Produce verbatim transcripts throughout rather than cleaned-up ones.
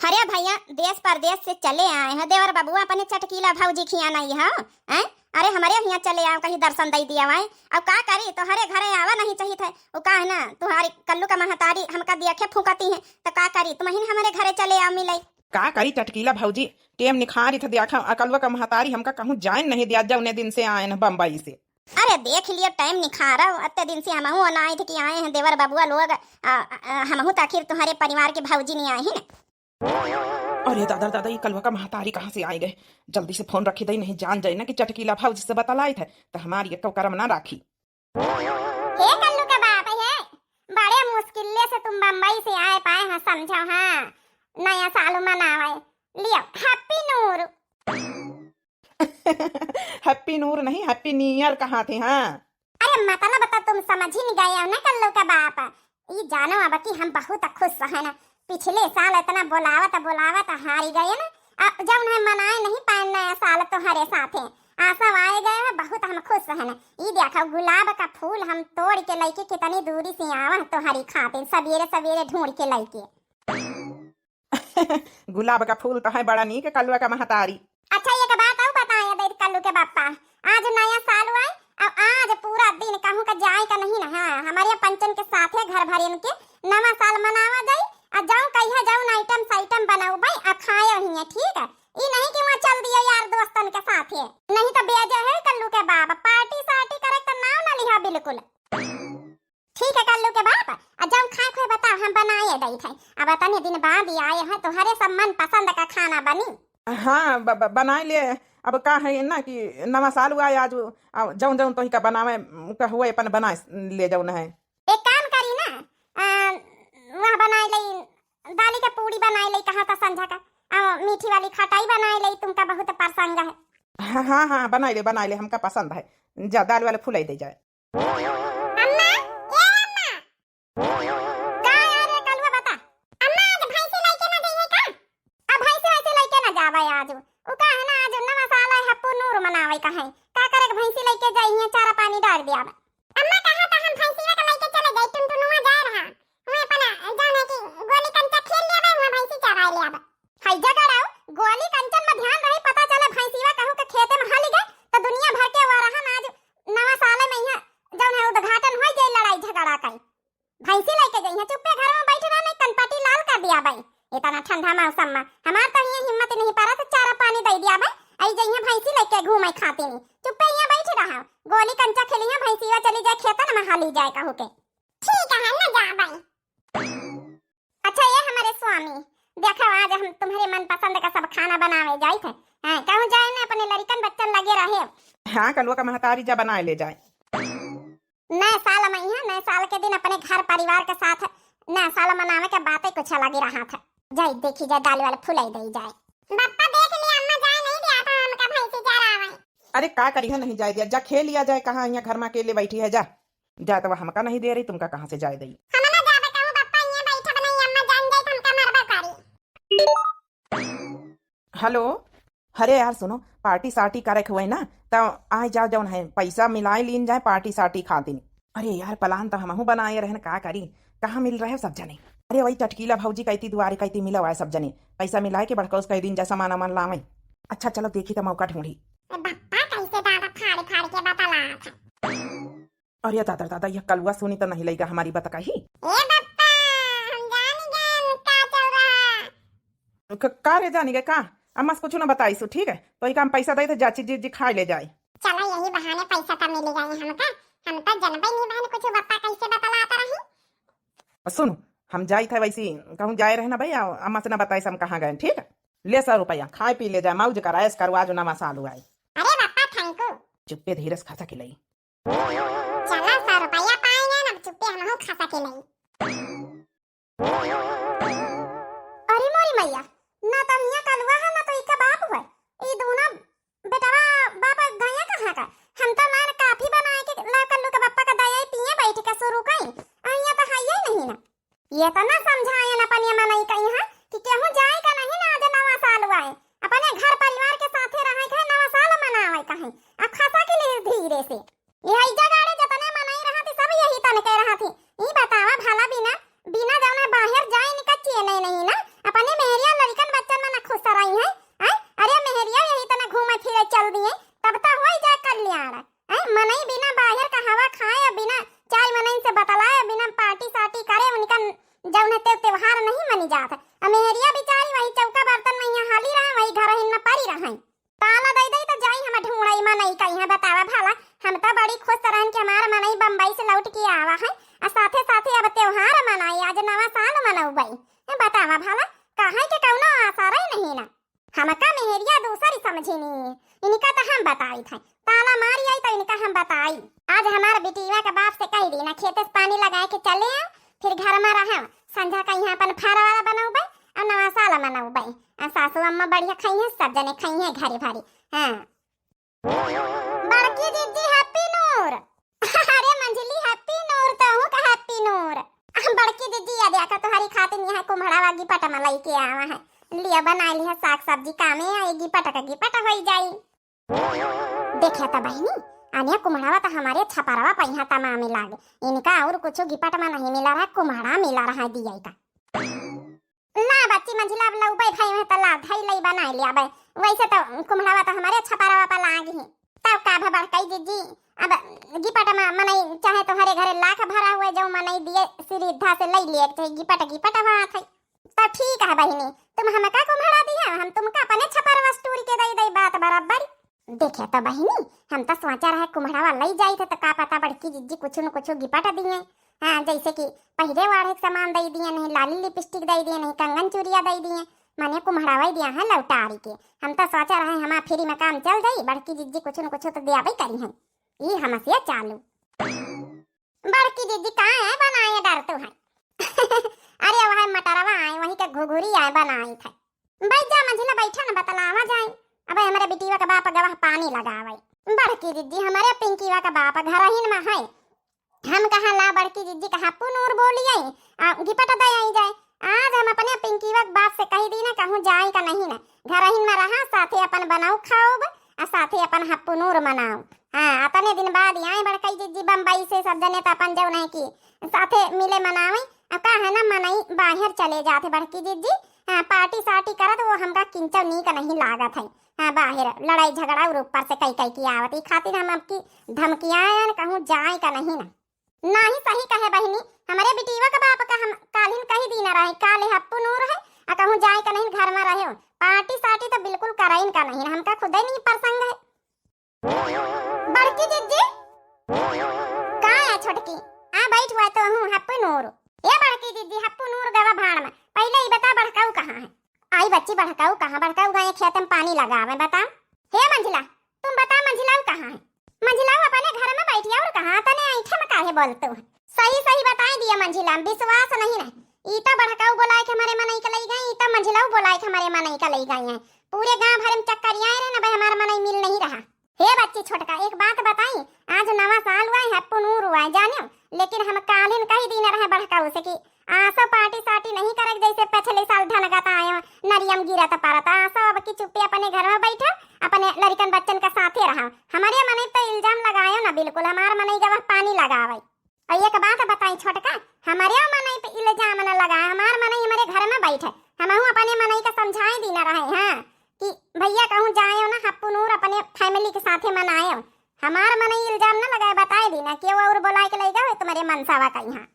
अरे भइया, देस परदेस से चले आए हैं देवर बबुआ, अपने चटकीला भौजी खियाँ नाहीं है, हैं? अरे हमरे हियाँ चले आओ, कहीं दर्शन दइ दिया आए। अब का करी, तोहरे घरे आवा नहीं चाहित है। उ का है ना, तुम्हारी कल्लू का महतारी हमका दिया के फूकती है, तो का करी, तुमहिन हमरे घरे चले आओ मिले। का करी चटकीला भौजी, टेम निखारित है, देखा, अ कल्लुआ का महतारी हमका कहूँ जाए नहीं दिया, जौने दिन से आए न बम्बई से। अरे देख लियो, टेम निखारा, अत्ते दिन से हमहू अनाइथ कि आए हैं देवर बबुआ लोग, आ, आ, हमहू तो आखिर तुम्हारे परिवार के भौजी नहीं आए हैं ना। अरे दादा, दादा, ये कलुआ का महतारी कहाँ से आइ गए? जल्दी से फोन रखी दई, नहीं जान जाए ना कि चटकीला भौजी से बतलाइत है, तो हमारी एको करम ना राखी। हे कल्लू के बाप, हे बड़े मुश्किल से तुम बम्बई से आए पाए हैं, समझो, हाँ, नया साल मनावे। लियो, हैप्पी नूर। हैप्पी नूर नहीं, हैप्पी न्यू ईयर कहा थे, हाँ। अरे मतलब तो तुम समझ ही नहीं गए हो ना कल्लू का बाप। ई जानो अब कि हम बहुत खुश हैं ना। पिछले साल इतना बोलावत बोलावत हारी गए ना, अब जब उन्हें मनाए नहीं पाए नया साल तुम्हारे साथे। आसा आए गए हैं, बहुत हम खुश हैं ना। ई देखो गुलाब का फूल हम तोड़ के लेके कितनी दूरी से आवा तुम्हारी खातिर, सवेरे सवेरे ढूंढ के लेके। गुलाब का फूल तो है बड़ा नीक कलुआ का महतारी। अच्छा, एक बात और बताए दे कल्लू के बापा, आज नया साल हुआ है, अब आज पूरा दिन कहूँ का जाए का नहीं ना। हाँ, हमारे पंचन के साथे घर भरेन के नवा साल मनावा जाई। आ जाऊँ कहिया जाऊँ आइटम साइटम बनाऊ भाई, आ खाए ही है, ठीक है? ई नहीं कि वहाँ चल दिया यार दोस्तन के साथे, नहीं तो बेजे है कल्लू के बाप, पार्टी सार्टी करे तो नाम ना लिहा बिल्कुल। ठीक है कल्लू के बाप, आ जाऊँ खाए खुए बताओ, हम बनाए दई थे। अब इतने दिन बाद ही आए हैं, तोहरे सब मन पसंद का खाना बनी। हाँ, ब-, ब-, बनाए ले। अब का है ना कि नवा साल हुआ है आज, आ, जौन जौन तोही का बनावे का हुए अपन बनाए ले जौन है। एक काम करी ना, आ, वह बनाए ले, दाली के पूड़ी बनाए ले, कहा था संझा का, आ, मीठी वाली खटाई बनाए ले, तुमका बहुत पसंद है। हाँ, हाँ, हाँ, बनाए ले, बनाए ले, हमका पसंद है। जा दाल वाले फुलाई दे जाए। अम्मा, ए अम्मा। का यार, ये कलुआ बता। अम्मा, आज भैंसी लइके ना जइहे का? अब भैंसी वैसी लइके ना जावे आज। उ का है ना, आज नवा साल है, हप्पू नूर मनावे का है। का करे के भैंसी लइके जाइए, चारा पानी डाल दिया अब। अम्मा, कहा था हम भैंसी का लइके चले जाई, टुनटुनुआ जाए रहा। हुए अपना, जौन है कि गोली कंचा खेल लिया बे, हुए भैंसी चराए ले अब। हई झगड़ाऊ, गोली कंचन में ध्यान रही, पता चले भैंसीवा कहूँ के खेते में हली गए, तो दुनिया भर के वो रहन आज नवा साल में यहाँ जौन है उद्घाटन हो जाए, लड़ाई झगड़ा कई। भैंसी लेके जइहे, चुप्पे घर में बैठ रहा, नहीं कनपटी लाल कर दिया भाई। इतना ठंडा मौसम में हमार तो यहाँ हिम्मत नहीं पड़ा, तो चारा पानी दे दिया भाई। आई जइहे भैंसी लेके घूमे खाती नहीं, चुप्पे यहाँ बैठ रहा। गोली कंचा खेली है, भैंसीवा चली जाए खेतन में, हाली जाए कहू के। ठीक है ना, जा भाई। अच्छा ये हमारे स्वामी, देखो आज हम तुम्हारे मनपसंद का सब खाना बनावे जाइत है। हाँ, कहूँ जाए ना, अपने लड़िकन बच्चन लगे रहे। हाँ, कलुआ का महतारी जा बनाए ले जाए। नए साल में यहाँ, नए साल के दिन अपने घर परिवार के साथ नया साल मनावे के बातें कुछ अलग ही रहा था। जाई देखी जाए, दाल वाले फुलाई दे जाए। बप्पा देख लिया, अम्मा जाए नहीं दिया था हमका भैंसी चरावे। अरे का करी है, नहीं जाए दिया, जा खेल लिया जाए, कहाँ यहाँ घर में अकेले बैठी है, जा। जा तो हमका नहीं दे रही, तुमका कहाँ से जाए दई? हम ना जाबे कहूँ बप्पा, ये बैठब नहीं, अम्मा जान जाए तो हमका मरबा करी। हेलो, अरे यार सुनो, पार्टी सार्टी करे के हुए ना, तो आए जाओ, जौन है पैसा मिलाए लीन जाए पार्टी सार्टी खातिर। अरे यार, प्लान तो हमहू बनाए रहन, का करी, कहाँ मिल रहे हो सब जने? अरे वही चटकीला भौजी कहती दुआरे कहती मिलो आए सब जने, पैसा मिलाए के बड़कौस कह दीन जाए सामान वामान लावे। अच्छा चलो देखी तो मौका ढूंढी। ए बप्पा, कैसे दादा फाड़ फाड़ के बतलात है। अरे दादा दादा, यह कलुआ सुनी तो नहीं लइगा हमारी बतकही। ए बप्पा, हम जान गए का चल रहा। क-, का रे जानी गए का? अम्मा से कुछ ना बताई सु, ठीक है? तो एक हम पैसा दे थे, जाची जी, जी खाए ले जाए। चलो यही बहाने पैसा तो मिल गए हमका। हम तो जनबे नहीं बहन कुछ बप्पा कैसे बतलाता रही। सुन, हम जाई थे वैसी कहूँ जाए रहे ना भैया, अम्मा से ना बताई से हम कहाँ गए, ठीक है? ले सौ रुपया, खाए पी ले जाए, मौज कर, ऐश करो, आज नवा साल हुआ है। अरे बप्पा, thank you। चुप्पे धीरे से खा सके लई। चला, सौ रुपया पाएंगे ना, चुप्पे हम खा सके लई। अरे मोरी मैया, ना तो हियाँ कलुआ है, ना तो इका बाप है। ई दोनों बेटवा बाप गया कहाँ का? हम तो मान काफी बनाए के ला कल्लू के बप्पा का दया पिए बैठ के शुरू कई। आ हियाँ तो है ही नहीं ना। ये तो ना समझाए ना अपन ये मनई कहीं है कि केहू जाए का नहीं ना, आज नवा साल हुआ है। अपने घर परिवार के साथे रहे के नवा साल मनावे का है। अब खसा के लिए धीरे से। यही जगाड़े जतने मनई रहा थी, सब यही तन के रहा थी। ई बतावा भला बिना, बिना जौने बाहर जाए निका चेने नहीं ना। अपने मेहरिया लड़िका मेहरिया बेचारी वही चौका बर्तन में यहाँ हाली रहा, वही घरहिन में परी रहा। ताला दई दई तो जाई हम ढूंढई मनई कइहाँ, बतावा भला। हम तो बड़ी खुश रहन कि हमार मनई बम्बई से लौट के आवा है, आ साथे साथे अब त्योहार मनाई, आज नवा साल मनउबई। ए, बतावा भला, काहे के कउनो आसारइ नहीं ना। हमका मेहरिया दूसरी समझिनी, इनका तो हम बताई थे। ताला मारी आई तो इनका हम बताई। आज हमार बिटिया के बाप से कह दी ना, खेते से पानी लगाए के चले आओ, फिर घर में रहो। संझा का यहाँ अपन फारा वाला बनउबे और नवा साल मनउबे। आ सासू अम्मा बढ़िया खइहें, सब जने खइहें घरे भरे। हाँ। बड़की जिज्जी, हैप्पी नूर। अरे मंझली, हैप्पी नूर, तोहू का हैप्पी नूर। बड़की जिज्जी, या देखा, तोहरी खातिर यहाँ कुम्हड़ावा गिपट में लइके आवा है। लिया, बनाइ लिहा साग सब्जी, कामे आए, गिपट का गिपट होइ जाई। देखा त बहिनी, अनिया कुम्हड़ावा त हमरे छपरवा पहिया तमामे लागे। इनका और कुछ गिपट में नहीं मिला रहा, कुम्हड़ा मिला रहा दिया का। ला बच्ची, मंझिला अब लउबे भई में त ला, धई लई बनाइ लिया बे। वैसे तो कुम्हड़ावा तो हमरे छपरवा पर लाग ही। तब का भा बड़कई जिज्जी, अब गिपट में मनई चाहे तोहरे घरे लाख भरा हुए, जो मनई दिए सीधा से लई लिए, चाहे गिपट गिपट हुआ थे। तो ठीक है बहिनी, तुम हमका कुम्हड़ा दिया, हम तुमका अपने छपरवा से टूर के दई दई, बात बराबर। देखे तो बहिनी, हम तो सोचा रहे कुम्हड़ावा लई जाई थे, तो का पता बड़की जिज्जी कुछ न कुछ गिपट दिए। हाँ, जैसे कि पहिरे वाढ़े के सामान दई दिए, नहीं लाली लिपस्टिक दई दिए, नहीं कंगन चूड़िया दई दिए, माने कुम्हड़ावा ही दिया है लौटारी के। हम तो सोचा रहे हमार फ्री में काम चल जाई, बड़की जिज्जी कुछ न कुछ तो दियाबे करी हैं। ई हमसिया चालू। बड़की जिज्जी का है बनाए डरतू है? अरे वह मटरवा आए, वही के घुघुरी आए बनाई थे। बैठ जा मंझिला, बैठा न बतलावा जाए। अबे हमरे बिटिया के बाप गवा पानी लगावे। बड़की जिज्जी, हमरे पिंकीवा के बाप घरहिन में है। हम कहा ला बड़की जिज्जी का हप्पू नूर बोलिए, आ गिपट दे आई जाए। आज हम अपने पिंकीवा के बाप से कही दी ना, कहूँ जाए का नहीं ना, घरहिन में रहा, साथे अपन बनाऊ खाओब, आ साथे अपन हप्पू नूर मनाओ। हाँ, अतने दिन बाद आए बड़कई जिज्जी बम्बई से, सब जने त अपन जौन है कि साथे मिले मनावे। अब का है ना, मनई बाहर चले जाते बड़की जिज्जी, हाँ, पार्टी सार्टी करत, वो हमका किंचव नीक नहीं लागत है। हाँ, बाहर लड़ाई झगड़ा और ऊपर से कई कई की आवत, ई खातिर हम अब की धमकियान कहूँ जाए का नहीं ना। नाही सही कहे बहिनी, हमरे बिटिया के बाप का हम कालिन कही दीना रहे, काले हप्पू नूर है, आ कहूँ जाए का नहीं, घर में रहे, पार्टी सार्टी तो बिल्कुल कराइन का नहीं, हमका खुदे नहीं प्रसंग है। बड़की जिज्जी, का है छोटकी? आ बैठ हुआ तो हूँ हप्पू नूर। ए बड़की जिज्जी, हप्पू नूर गवा भाड़ में। पहले ही बता बड़काऊ कहाँ है? आई बच्ची, बड़काऊ कहाँ? बड़काऊ गए खेत में पानी लगावे, बता। हे मंझिला, तुम बता मंझिलाऊ कहाँ है? मंझिलाऊ अपने घर में बैठी और कहाँ, तने ऐठे में काहे बोलते हो? सही सही बताए दिया मंझिला, विश्वास नहीं ना। ई तो बड़काऊ बोलाए के हमारे मनई के लई गए, ई तो मंझिलाऊ बोलाए के हमारे मनई के लई गए हैं। पूरे गांव भर में चक्कर आए रहे ना भाई, हमार मनई मिल नहीं रहा। हे बच्ची छोटका, एक बात बताई, आज नवा साल हुआ है, हप्पू नूर हुआ है, जानियो, लेकिन हम कालिन कही दीना रहे बड़काऊ से कि आसो पार्टी सार्टी नहीं करे, जैसे पिछले साल धनगत आयो, नरियम गिरत परत, आसो अब की चुप्पे अपने घर में बैठो, अपने लड़िकन बच्चन का साथे रहो। हमारे मनई तो इल्जाम लगायो ना बिल्कुल, हमार मनई गवा पानी लगावे। और एक बात बताई छोटका, हमारे मनई पे इल्जाम न लगाए, हमार मनई हमारे घर में बैठे, हमहू अपने मनई का समझाए दीना रहे, हाँ, कि भैया कहूँ जाए ना, हप्पू नूर अपने फैमिली के साथे मनाए, हमार मनई इल्जाम न लगाए, बताए दीना कि वो और बोलाए के लई गए तुम्हारे मनसावा का यहाँ।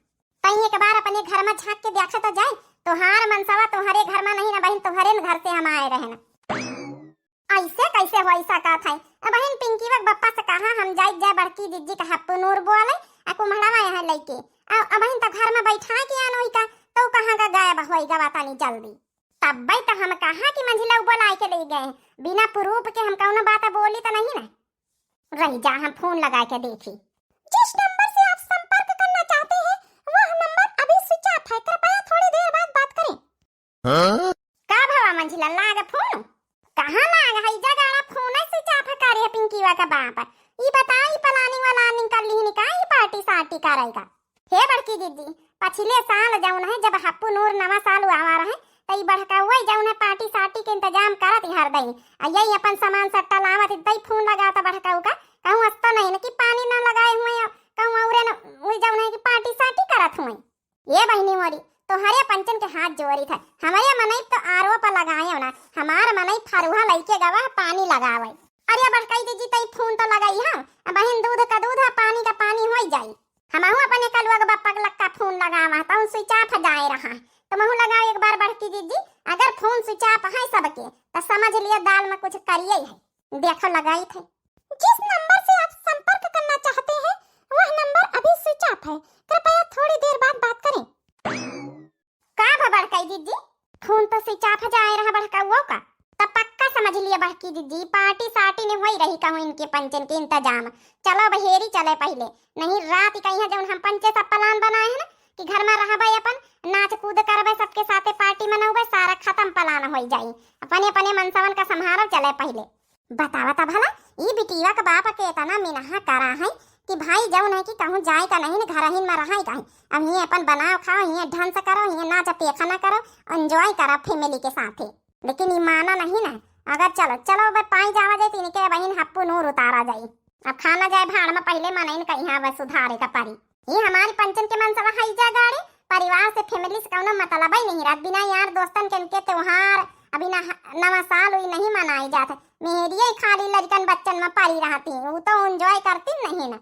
तई एक बार अपने घर में झांक के देखा तो जाए, तोहार मनसावा तोहरे घर में नहीं ना बहिन, तोहरे न घर से हम आए रहे ना। ऐसे कैसे होई सकत है? अबहिन पिंकीवा के बप्पा से कहा हम जाइत जाए बड़की जिज्जी का हप्पू नूर बोले, आ कुम्हड़ावा यहाँ लइके। आ अबहिन तो घर में बैठा के आनो ही का, तो कहाँ का गायब होई गवा तनी जल्दी। तब्बे तो हम कहा कि मंझिला बोलाए के ले गए, बिना प्रूफ के हम कौनो बात बोली तो नहीं ना। रही जा, हम फोन लगा के देखी। जिस नंबर से आप संपर्क करना चाहते हैं, वह नंबर अभी स्विच ऑफ है, कृपया थोड़ी देर बाद बात करें। हाँ? का भवा मंझिला, लाग फोन? कहाँ लाग है, जगाड़ा फोन है, स्विच ऑफ करे है पिंकीवा का बाप। ई बताओ, ई प्लानिंग वाला निकल ली निका, ई पार्टी सार्टी करेगा? हे बड़की दीदी, पछिले साल जौन है, जब हप्पू नूर नवा साल आवा रहे, त ई बड़कउआ जौन है, पार्टी सार्टी के इंतजाम करत ही हरदई। आ यही अपन सामान सट्टा लावत ही, तई फोन लगावत बड़कऊ का, कहूँ अस्तो नहीं न कि पानी न लगाए हुए, कहूँ औरे न, उ जौन है कि पार्टी सार्टी करत हुए। ये बहिनी मोरी, तोहरे पंचन के हाथ जोड़ी था, हमारे मनई तो आरो पर लगाए ना, हमार मनई फरुहा लइके गवा पानी लगावे। अरे बड़कई दीदी, तई फोन तो लगाई है, बहिन दूध का दूध है, पानी का पानी होई जाई। हमहू अपने कलुआ के बप्पा के लक्का फोन लगावा, तहु स्विच ऑफ जाए रहा। तुमहू लगाओ एक बार बड़की दीदी, अगर फोन switch off है सबके, तो समझ लिया दाल में कुछ करिए है। देखो लगाई थे। जिस नंबर से आप संपर्क करना चाहते हैं, वह नंबर अभी switch off है। कृपया थोड़ी देर बाद बात करें। का भा बड़काई दीदी? फोन तो switch off जाए रहा बड़काऊ का। तब पक्का समझ लिया बड़की दीदी, पार्टी सार्टी ने होई रही कहूँ इनके पंचन के इंतजाम। चलो बहेरी चले पहिले, नहीं रात ही कहीं जौन हम पंचे सब plan बनाए हैं ना कि घर में रहबे अपन, नाच कूद करबे, सबके साथे पार्टी मनौबे, सारा खत्म plan होई जाई। अपने अपने मनसवन का संभारब चले पहिले। बतावा त भला, ई बिटिया के बाप के इतना मिनहा करा है कि भाई जौन है कि कहूँ जाए का नहीं, घर ही में रहा ही कहीं। अब हिये अपन बनाओ खाओ, हिये dance करो, हिये नाच पेखा ना करो, enjoy करो family के साथे। लेकिन ई माना नहीं ना। अगर चलो, चलो बे पाई जावा जाए, तो इनके बहिन हप्पू नूर उतारा जाई। अब खाना जाए भाड़ में, पहिले मनइन कहीं बस सुधारे का परी। ये हमारी पंचन के मनसवा है जा गाड़ी, परिवार से, family से कौनो मतलब ही नहीं रहत। बिना यार दोस्तन के इनके त्योहार, अभी ना नवा साल हुई नहीं मनाई जात है। मेहरिये खाली लड़कन बच्चन में परी रहती, वो तो enjoy करती नहीं ना।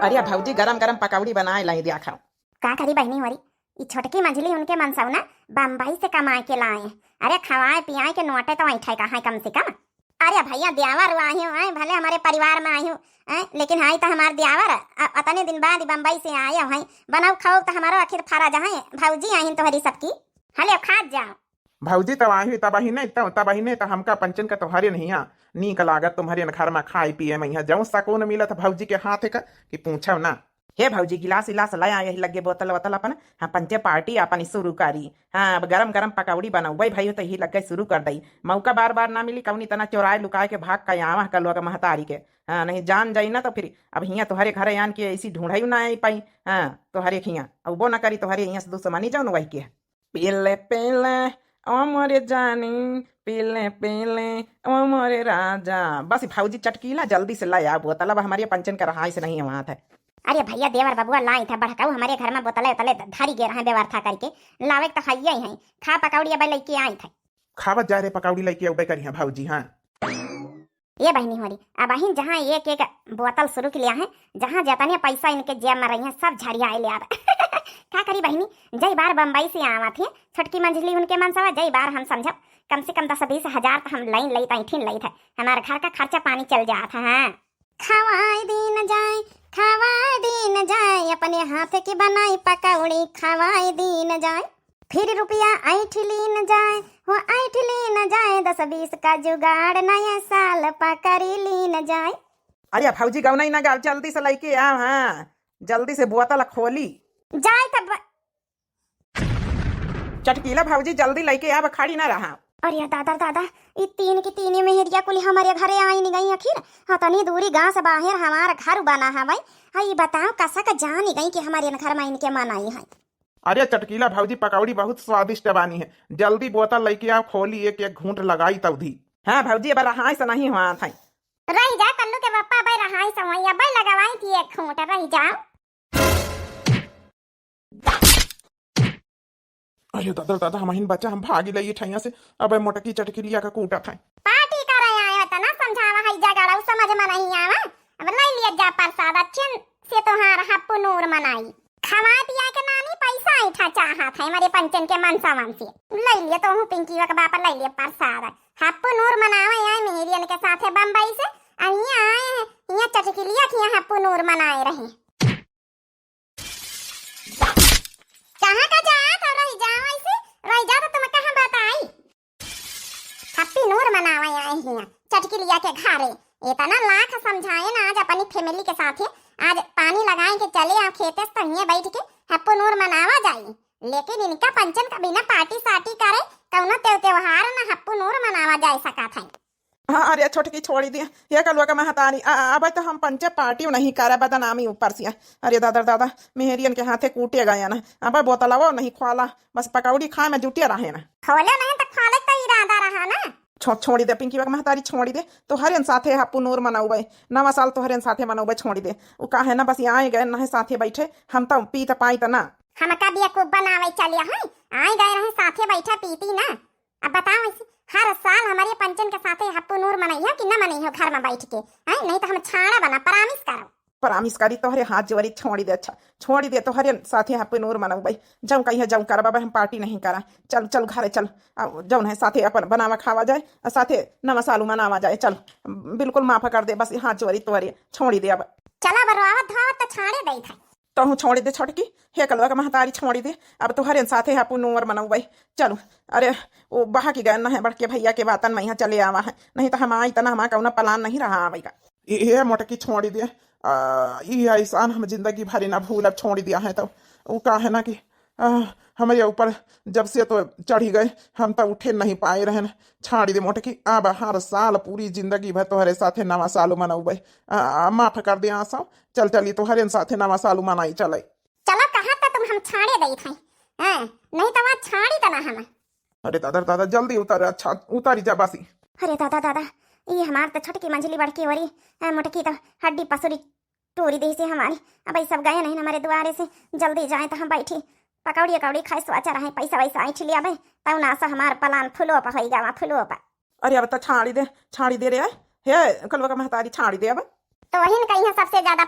अरे भौजी, गरम गरम पकौड़ी बनाए लाई दिया खाओ। का करी बहिनी होरी, ई छोटकी मझली उनके मनसौना बम्बई से कमाए के लाए। अरे खवाए पियाए के नोटे तो ऐठे का है कम से कम। अरे भैया, द्यावर आयो है, भले हमारे परिवार में आयो है, लेकिन हाई तो हमार द्यावर, अ-, अतने दिन बाद बम्बई से आयो है। बनाओ खाओ तो हमारो आखिर फर्ज है, भौजी आई तोहरी सबकी। हले खात जाओ। भौजी तब आही, तब ही नहीं, तब, तब ही नहीं, तो हमका पंचन का तोहरे नहीं आ, नीक लागत तुम्हरे घर में खाए पिए में यहाँ जौन सकून मिलत भौजी के हाथ का कि पूछो ना। हे भौजी, गिलास इलास ले आ, यही लगे बोतल वोतल अपन, हाँ, पंचे पार्टी अपन शुरू करी। हाँ, अब गरम गरम पकौड़ी बनौबै भाई, तो यही लगे शुरू कर दई। मौका बार बार ना मिली, कौनी तना चोराए लुकाए के भाग का आवा का लोग महतारी के। हाँ, नहीं जान जाई ना तो फिर अब हियाँ तोहरे घरे आन के ऐसी ढूंढाई ना आई पाई। हाँ, तोहरे हियाँ अउबो ना करी, तोहरे हियाँ से दुश्मनी जौन वही के है। पीले पीले ओ मोरे जानी, पीले पीले ओ मोरे राजा। बस भौजी चटकीला, जल्दी से ला आ बोतल, अब हमारे पंचन का रहाई से नहीं हुआ था। अरे भैया, देवर बबुआ लाई था बड़काऊ, हमारे घर में बोतले उतले धरी गे रहे व्यवस्था करके, लावे के तो हइये ही है। खा पकौड़ी अब लेके आई था। खावत जा रे पकौड़ी लेके अउबे करी है भौजी। हाँ। ये बहिनी होरी, अब अहिन जहाँ एक एक बोतल शुरू के लिया है, जहाँ जतने पैसा इनके जेब में रही है, सब झड़िया ले आवे। का करी बहिनी, जय बार बम्बई से आवा थे, छोटकी मंझली उनके मनसवा, जय बार हम समझब, कम से कम दस बीस हजार तो हम लाइन लई, तैठिन लई थे, हमारे घर का खर्चा पानी चल जात है। हाँ। खवाए दीन जाए, खवाए दीन जाए, अपने हाथ की बनाई पकौड़ी खवाए दीन जाए। फिर रुपया ऐठ लीन जाए, हो ऐठ लीन जाए, दस बीस का जुगाड़ नया साल पा करी लीन जाए। अरे भौजी, गौना ही ना गाल, जल्दी से लेके आओ। हाँ, जल्दी से बोतल खोली। जाए तब। चटकीला भौजी, जल्दी लेके आव, खड़ी ना रहा। अरे दादा दादा, ई तीन की तीन मेहरिया कुल हमारे घरे आई नहीं गई आखिर। हाँ, तनी दूरी गांव से बाहर हमार घर बना है भाई। हाँ, ई बताओ कसा का जान गई कि हमारे घर में इनके मन आई है। अरे चटकीला भौजी, पकौड़ी बहुत स्वादिष्ट बानी है, जल्दी बोतल लेके आओ, खोली एक एक घूंट लगाई तौधी। हाँ भौजी, अब रहाई से नहीं हुआ था। रही जा कल्लू के पप्पा, अब रहाई से हुई, अब लगवाई थी एक घूंट, रही जाओ। अरे दादा दादा, हमहिन बचा, हम भागी लई ठैया से। अब मोटकी चटकी लिया का कूटा था। पार्टी करे आए हो तना समझावा है जगड़ा, उ समझ में नहीं आवा। अब ले लिया जा प्रसाद, अच्छे से तोहार हप्पू नूर मनाई। खवा पिया के नानी पैसा ऐठा चाहत है हमारे पंचन के मनसावन से। ले लिया तो हूँ पिंकी के बाप ले लिया प्रसाद। हप्पू नूर मनावे आए मेहरियन के साथे बम्बई से। आ हियाँ आए हैं, हियाँ चटकी लिया कि यहाँ हप्पू नूर मनाए रहे। कहाँ का जात हो? रहि जाओ ऐसे, रहि जाओ तो तुम कहाँ बताई। हप्पू नूर मनावे आए हियाँ चटकी लिया के घरे। इतना लाख समझाए ना आज अपनी family के साथे, आज पानी लगाए के चले आओ खेते से तो हियाँ बैठ के हप्पू नूर मनावा जाई। लेकिन इनका पंचन का बिना पार्टी सार्टी करे कौनो त्यों-, त्योहार ना हप्पू नूर मनावा जाए सका था। हाँ, अरे छोटकी छोड़ी दे, ये कलुआ का महतारी, आ, आ, अब तो हम पंचे पार्टी नहीं करे, बदनामी ऊपर से। अरे दादा दादा, मेहरियन के हाथे कूटे गए ना, अब बोतलवो नहीं खोला, बस पकौड़ी खाए में जुटे रहे ना। खोले नहीं तो खोले तो इरादा रहा ना। छो-, छोड़ी दे पिंकी का महतारी, छोड़ी दे, तोहरे साथे हप्पू नूर मनौबे, नवा साल तोहरे साथे मनौबे, छोड़ी दे। उ का है ना, बस यहाँ आए गए ना है साथे बैठे, हम तो पीत पाई तो ना। हम का बेवकूफ बनावे चलिया है, आए गए रहे साथे बैठे पीती ना। अब बताओ ऐसे, हर साल हमारे पंचन के साथे हप्पू नूर मनइहो कि न मनइहो घर में बैठ के, हैं? नहीं तो हम छाड़ा बना, promise करो। Promise करी तोहरे हाथ जोरी, छोड़ी दे, अच्छा, छोड़ी दे, तोहरे साथे Happy New Year मनउबे। जउन कहिया जउन करबा, हम party नहीं करा। चल, चल घरे चल। आ, जउन है साथे अपन बनावा खावा जाए, आ साथे नवा सालू मनावा जाए। चल, बिल्कुल माफ कर दे, बस हाथ जोरी तोहरे, छोड़ी दे अब। चला अब रोवत धोवत त छाड़े देई था। तोहू छोड़ी दे छोटकी, हे कलुआ के महतारी छोड़ी दे। अब तोहरे साथे Happy New Year मनउबे। चलू, अरे, वो बहा की गए न है बड़के भैया के बातन में यहाँ चले आवा है, नहीं तो हम आई तना हमारा कौनो plan नहीं रहा आवे का। ए, ए, मोटकी छोड़ी दे। आ, ई एहसान हम जिंदगी भर ना भूलब, छोड़ी दिया है तो। वो का है ना कि, आ, हमरे ऊपर जब से तो चढ़ी गए, हम तो उठे नहीं पाए रहन। छाड़ी दे मोटकी, अब हर साल पूरी जिंदगी भर तोहरे साथे नवा साल मनउबे। आ, आ, माफ कर दे आसो, चल चली तोहरे साथे नवा साल मनाई चले। चलो, कहा तो तुम हम छाड़े दई थे, हैं? नहीं तो वहाँ छाड़ी तना हम। अरे दादा, दादा, जल्दी उतर, अच्छा, उतारी जा बासी। अरे दादा, दादा, ये हमार तो छोटकी मंझली बड़की वरी, ए, मोटकी तो हड्डी पसुरी तोरी देसी हमारी। अब ई सब गए नहीं हमारे दुआरे से, जल्दी जाए तो हम बैठी पकौड़ी अकौड़ी खाए, सोचा रहे पैसा वैसा ऐंठ लिया भाई, तब ना सा हमार plan flop होई गवा, flop। अरे अब तो छाड़ी दे, छाड़ी दे रे, हे कलुआ का महतारी, छाड़ी दे अब। तो वही न कहीं सबसे ज्यादा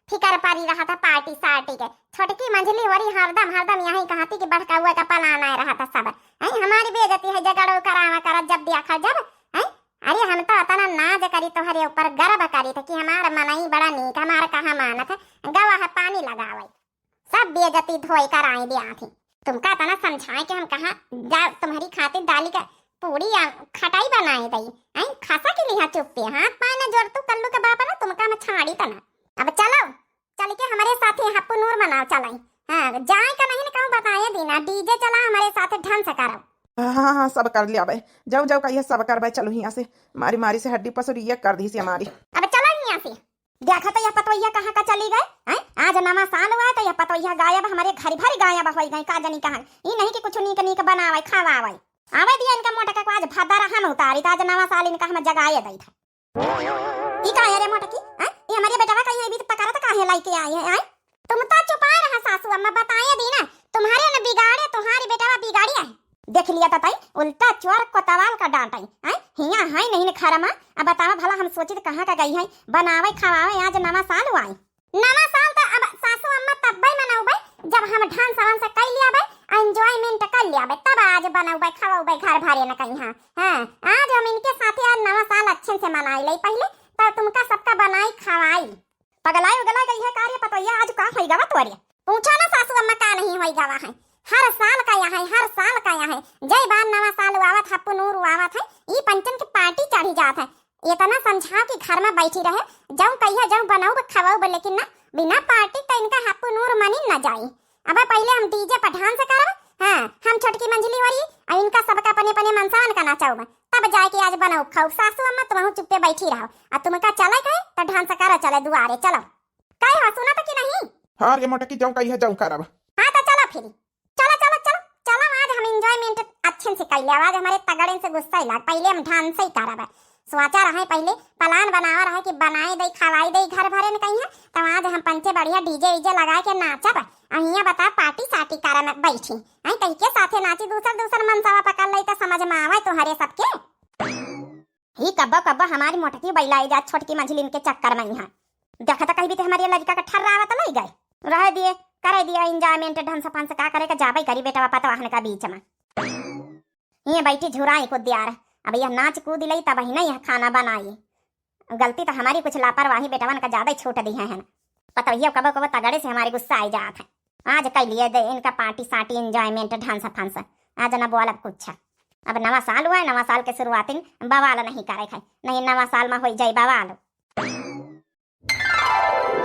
फिकर परी रहा था party सार्टी के। छोटकी मंझली वरी हरदम, हरदम यही कहती कि बड़कउआ का plan आए रहा था सब। हैं, हमारी बेइज्जती है, झगड़ो करावा करत जब देखा जब, हैं? अरे हम तो अतना नाज करी तोहरे ऊपर, गर्व करी थे कि हमार मनई बड़ा नीक, हमार कहाँ मानत है, गवा है पानी लगावे। सब बेइज्जती धोई कर आई दे आथी। तुमका इतना समझाए कि हम कहाँ जा तुम्हारी खातिर दाली का पूड़ी या खटाई बनाए दई। आई खसा के लिहा चुप्पे, हाथ पाए न जोर तू कल्लू के बाप ना, तुमका हम छाड़ी तना। अब चलो, चल के हमारे साथे Happy New Year मनाओ चलाई। हाँ, जाए का नहीं न कहूँ बताए दीना, DJ चला हमारे साथे dance करो। हाँ, हाँ, हाँ, सब कर लिया भाई, जाओ, जाओ, कहिए सब कर भाई, चलो यहाँ से, मारी, मारी से हड्डी पसुरी ये कर दी से हमारी। अब चलो यहाँ से। देखा तो यह पतोहिया कहाँ का चली गए, हैं? आज नवा साल हुआ है तो यह पतोहिया गायब, हमारे घर भर गायब हो गई, का जानी कहाँ। ई नहीं कि कुछ नीक नीक बनावे, खावावे। आवे दिया इनका मोटका को आज भदरा हम उतारी, तो आज नवा साल इनका हम जगाए दई था। ई का है रे मोटकी, हैं? ई हमारे बेटवा कहीं अभी तक पकड़ा तो काहे लाइके आई है, हैं? तुम तो चुपाए रहा सासू अम्मा, बताए दी ना, तुम्हारे न बिगाड़े, तुम्हारी बेटवा बिगाड़ी है। देख लिया ततई, उल्टा चोर कोतवाल का डांटई, हैं? हिया है नहीं न घर मा। अब बतावा भला, हम सोचित कहाँ का गई है, बनावे खवावे, आज नवा साल हुआ है। नवा साल तो अब सासू अम्मा तब्बे मनउबे, जब हम dance वांस कर लियाबे, enjoyment कर लियाबे, तब आज बनउबे खवउबे घर भरे न कहीं। हाँ, हाँ, आज हम इनके साथे आज नवा साल अच्छे से मनाई ले, पहले तो तुमका सबका बनाई खवाई। पगलाई उगलाई गई है का रे पतोहिया, आज का होई गवा तोरे? पूछा ना सासू अम्मा का नहीं होई गवा है। हर साल का यहाँ है, हर साल का यहाँ है। जय बार नवा साल आवत, Happy New Year आवत है, ई पंचन के party चढ़ी जात है। इतना समझाओ कि घर में बैठी रहे, जऊं कहिया जऊं बनउब खवउब, लेकिन ना, बिना party का इनका Happy New Year मनी न जाई। अब पहले हम DJ पर dance करब, हाँ, हम छोटकी मंझली वरी, और इनका सबका अपने अपने मनसावन का नचाउब, तब जाए के आज बनउब खउब। सासू अम्मा तुमहू चुप्पे बैठी रहो, और तुमका चले गए तो dance करा चले दुआरे, चलो। कहे हो, सुना तो कि नहीं? हाँ रे मोटकी, जऊं कहिया जऊं करब। हाँ तो चलो फिर। चलो, चलो, चलो, चलो, आज हम enjoyment अच्छे से कइले। आज हमारे तगड़े से गुस्सा ही लाग, पहले हम dance ही करब। सोचा रहे पहले, plan बनावा रहे कि बनाए दई, खवाई दई घर भरे न कहीं है, तो आज हम पंचे बढ़िया DJ वीजे लगा के नाचब। अहिया बता, party साटी करे में बैठी, आई कहीं के साथे नाची, दूसर दूसर मनसवा पकड़ लई तो समझ में आवे तुम्हारे सबके। ही कब्बो कब्बो हमारी मोटकी बैलाई जा छोटकी मझलिन के चक्कर में यहाँ। देखा तो कहीं भी ते हमारे लड़का का ठर्रावा तो नहीं गए। रह दिए, करे दिए enjoyment, dance फंस का करे के जाबे करी बेटवा पतवाहन का बीच में। ये बैठी झुराई को दियार, अब यह नाच कूद लई तब ही ना यह खाना बनाई। गलती तो हमारी कुछ लापरवाही बेटवन का ज्यादा ही छूट दी है, है ना? पतवहिया कबो कबो तगड़े से हमारे गुस्सा आई जात है। आज कह लिए दे इनका party साटी, enjoyment, dance फंस। आज ना बोलब कुछ। अब नवा साल हुआ है, नवा साल के शुरुआत में बवाल नहीं करे खाई, नहीं नवा साल में होई जाई बवाल।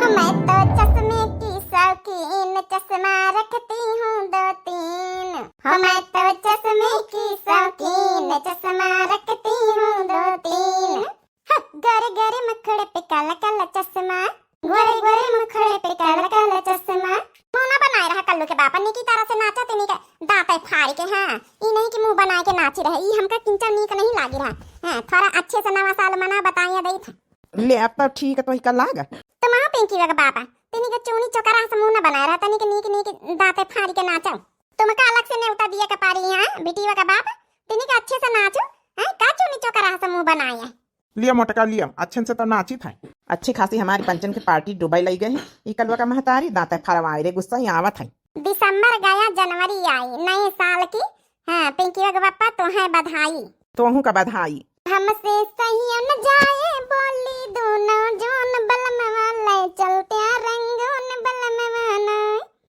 मैं तो चश्मे की शौकीन, चश्मा रखती हूँ दो तीन। हाँ, मैं तो चश्मे की शौकीन, चश्मा रखती हूँ दो तीन। हाँ, गोरे गोरे मुखड़े पे काला काला चश्मा, गोरे गोरे मुखड़े पे काला काला चश्मा। मुंह ना बनाए रहा कल्लू के बापा, निकी तरह से नाचा तेनी के दांते फाड़ के। हाँ, ई नहीं कि मुंह बनाए के नाची रहे, ई हमका किंचा नीक नहीं लागी रहा। हाँ, थोड़ा अच्छे से नवा साल मना बताइए दई था। ले, अब तो ठीक है, तो ही का लाग। तुम आओ पिंकी के बापा, तेनी के चूनी चोकरा से मुंह ना बनाए रहा, तनी के नीक नीक दांते फाड़ के नाचो। तुमका अलग से नेवता दिए के पारी यहाँ, बिटिया के बाप, तेनी के अच्छे से नाचो। हैं, का चूनी चोकरा से मुंह बनाए है? लिया मोटका लिया, अच्छे से तो नाचित है। अच्छी खासी हमारी पंचन के पार्टी डुबई लई गए हैं। ई कलवा का महतारी दांते फरवाए रे, गुस्सा ही आवत है। दिसंबर गया, जनवरी आई, नए साल की, हाँ, पिंकी के पप्पा, तोहे बधाई। तोहू का बधाई। हमसे सहिया न जाए बोली, दूनो जून बलमवा ले चलते रंगून बलमवा ना।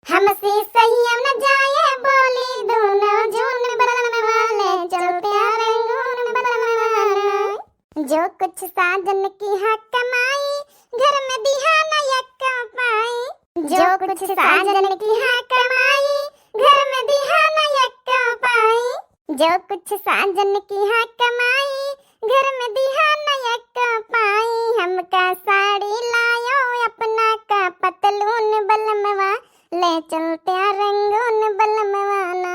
हमसे सहिया न जाए बोली, दूनो जून बलमवा ले चलते रंगून बलमवा ना। जो कुछ साजन किहा कमाई, घर में दिहा न यक्को पाई। जो कुछ साजन किहा कमाई, घर में दिहा न यक्को पाई। जो कुछ साजन किहा कमाई, घर में दिहा न यक्को पाई। हमका साड़ी लायो अपना का पतलून बलमवा, ले चलते रंगून बलमवा ना।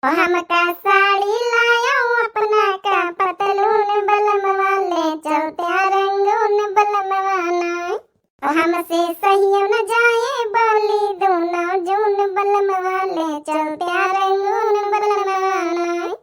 ओ हमका साड़ी लायो अपना का पतलून बलमवा, ले चलते रंगून बलमवा ना। ओ हमसे सहिया न जाए बोली, दूनो जून बलमवा ले चलते रंगून बलमवा ना।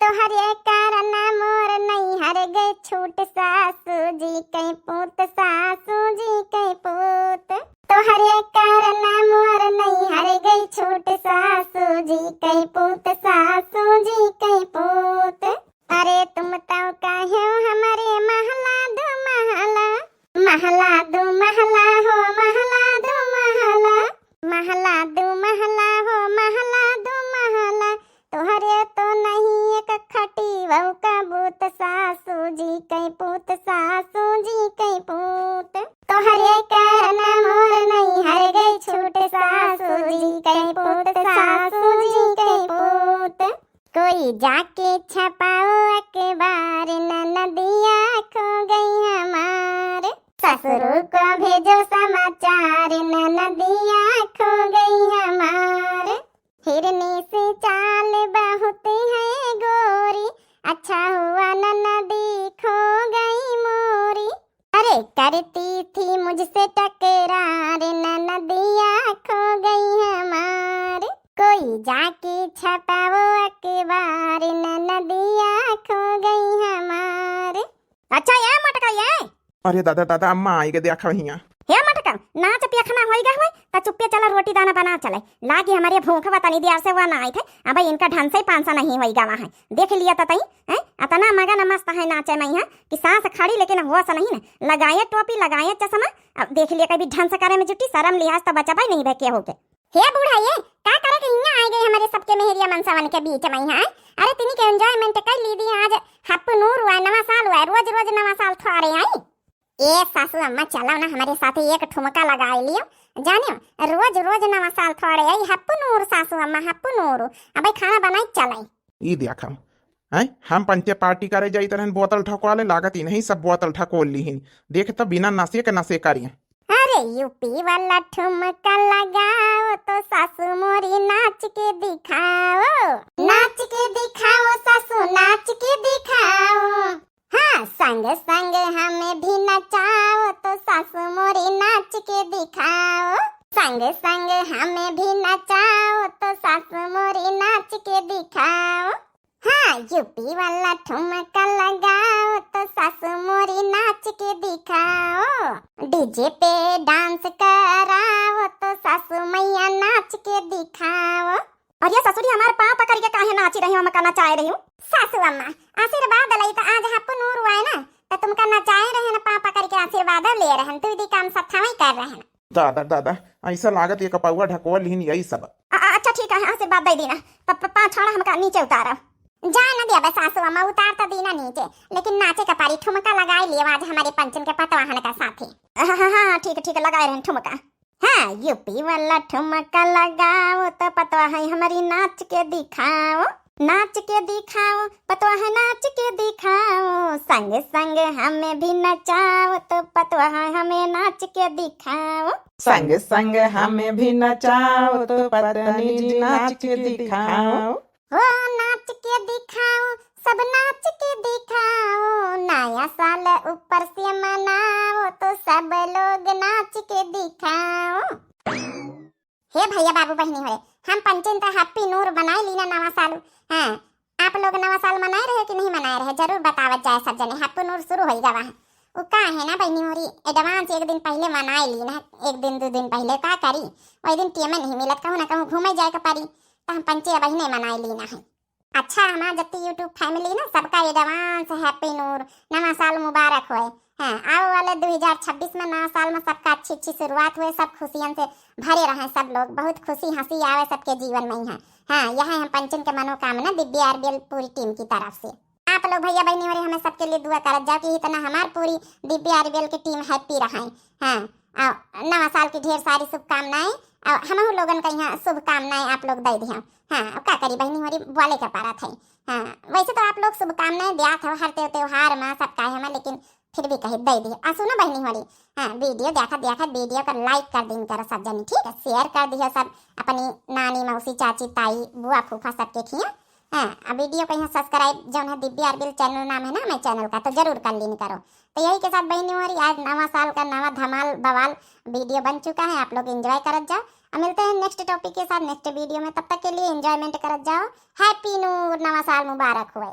तोहरे कारण मोर नैहर गए छूट, सासू जी के पूत, सासू जी के पूत। तोहरे कारण मोर नैहर गए छूट, सासू जी के पूत, सासू जी के पूत। अरे तुम तो कहो हमारे महला दो महला, महला दो महला हो, महला दो महला, महला दो महला हो, महला दो महला। तोहरे तो नहीं एक खटी वहू का बूत, सासू जी के पूत, सासू जी के पूत। तोहरे कारण मोर नैहर गए छूट, सासू जी के पूत, सासू जी के पूत। कोई जाके छपाओ अखबार, ननदिया खो गई हमार। ससुर को भेजो समाचार, ननदिया खो गई हमार। हिरनी से चाल बहुत है गोरी, अच्छा हुआ ननदी खो गई मोरी। अरे करती थी मुझसे टकरार, ननदिया खो गई हमार। कोई जाके छपाओ अखबार, ननदिया खो गई हमार। अच्छा ये मटका ये। अरे दादा दादा, अम्मा आई गए, देखा हियाँ। हे मटका, नाच पियखना होई गए हुए, त चुप्पे चला रोटी दाना बना चले। लागी हमारे भूख बा, तनी देर से हुआ ना आई थे। अब इनका ढंग से पांसा नहीं होई गवा है। देख लिया त तई, हैं? अतना मगन मस्त है नाचे में यहाँ कि सांस खड़ी लेकिन होश नहीं न। लगाए टोपी, लगाए चश्मा, अब देख लिया कभी ढंग से करे में जुटी, शर्म लिहाज त बचबे नहीं बे केहू के। हे बूढ़ा, ये का करे के हियाँ आ गए हमारे सबके मेहरिया मनसवन के बीच में यहाँ? अरे तिनी के enjoyment कर ली दी, आज हप्पू नूर हुआ है, नवा साल हुआ है, रोज रोज नवा साल थोड़े आई। ए सासू अम्मा, चलो ना हमारे साथे एक ठुमका लगाए लियो, जानियो रोज रोज नवा साल थोड़े आई। हप्पू नूर सासू अम्मा, हप्पू नूर, अबे खाना बनाई चले। ई देखा, हैं, हम पंचे पार्टी करे जाइत रहन, बोतल ठकवा ले, लागत इन्हीं सब बोतल ठकोल लीहिन। देख त बिना नशे के नशे करिए। अरे यूपी वाला ठुमका लगाओ तो सासू मोरी नाच के दिखाओ, नाच के दिखाओ सासू नाच के दिखाओ। हाँ, संग संग हमें भी नचाओ तो सासू मोरी नाच के दिखाओ, संग संग हमें भी नचाओ तो सासू मोरी नाच के दिखाओ। हाँ, यूपी वाला ठुमका लगाओ तो सासू मोरी नाच के दिखाओ, डीजे पे डांस कराओ तो सासू मैया नाच के दिखाओ। अरे ससुरी, हमार पाँव पकड़ के काहे नाची रही हो, हमका नचाए रही हो? सासू अम्मा, आशीर्वाद लई त आज हप्पू नूर हुआ है ना, त तुमका नचाए रहे ना, पाँव पकड़ के आशीर्वाद ले रहे हैं, दुई दी काम सथावे कर रहे हैं। दादा दादा, ऐसा लागत ये कपौआ ढकोल लिहिन यही सब। अ-, अ-, अच्छा ठीक है, आशीर्वाद दे दी ना, प-, प-, पाँव छोड़ा हमका नीचे उतारो। जा न दिया बे सासू अम्मा, उतार तो दी ना नीचे, लेकिन नाचे का पारी ठुमका लगाए लिए आज हमारे पंचन के पतवाहन का साथी। हाँ हाँ हाँ, ठीक ठीक, लगाए रहे ठुमका। हाँ, यूपी वाला ठुमका लगाओ तो पतवा है हमारी नाच के दिखाओ, नाच के दिखाओ, पतवा है नाच के दिखाओ, संग संग हमें भी नचाओ तो पतवा है हमें नाच के दिखाओ। संग संग हमें भी नचाओ तो पत्नी जी नाच के दिखाओ। हो नाच के दिखाओ, सब नाच के दिखाओ, नया साल ऊपर से मनाओ तो सब लोग नाच के दिखाओ। हे भैया बाबू बहिनी होए, हम पंचन त हप्पू नूर बनाए लीना नवा साल। हाँ, आप लोग नवा साल मनाए रहे कि नहीं मनाए रहे? जरूर बतावत जाए सब जने, हैप्पी नूर शुरू होई गवा है। उ का है ना बहिनी होरी, एडवांस एक दिन पहिले मनाए ली ना, एक दिन दो दिन पहिले का करी, वही दिन टीम नहीं मिलत, कहूँ ना कहूँ घूमे जाए के पड़ी, तो हम पंचे बहिने मनाए ली ना है। अच्छा, हमार जत्ती YouTube फैमिली ना, सबका एडवांस हैप्पी नूर, नवा साल मुबारक होए। हाँ, आवे वाले दो हज़ार छब्बीस में, नवा साल में सबका अच्छी अच्छी शुरुआत होए, सब खुशियन से भरे रहें सब लोग, बहुत खुशी हंसी आवे सबके जीवन में। यहाँ हाँ, यह है हम पंचन के मनोकामना दिव्या आरबीएल पूरी टीम की तरफ से। आप लोग भैया बहिनी होरी हमें सबके लिए दुआ करत जाओ कि इतना हमार पूरी दिव्या आरबीएल की टीम हैप्पी रहे। हाँ, और नवा साल की ढेर सारी शुभकामनाएं, और हमहू लोगन का यहाँ शुभकामनाएं आप लोग दे दिया। हाँ, अब का करी बहिनी होरी, बोले के पड़त है। हाँ, वैसे तो आप लोग शुभकामनाएं दियात हो हर त्योहार में, सब काहे में, लेकिन फिर भी कही दे दी। आ सुनो बहिनी होरी, हाँ, वीडियो देखत देखत वीडियो का लाइक कर दिन करो सब जनी, ठीक है, शेयर कर दियो सब अपनी नानी, मौसी, चाची, ताई, बुआ, फूफा सबके खिया। हाँ, आ वीडियो का यहाँ सब्सक्राइब जौन है दिव्या आरबीएल चैनल नाम है ना हमारे चैनल का, तो जरूर कर लीन करो। तो यही के साथ बहिनी होरी, आज नवा साल का नवा धमाल बवाल वीडियो बन चुका है, आप लोग एंजॉय करत जाओ। अब मिलते हैं नेक्स्ट टॉपिक के साथ नेक्स्ट वीडियो में, तब तक के लिए एंजॉयमेंट करत जाओ। हैप्पी नूर, नवा साल मुबारक होए।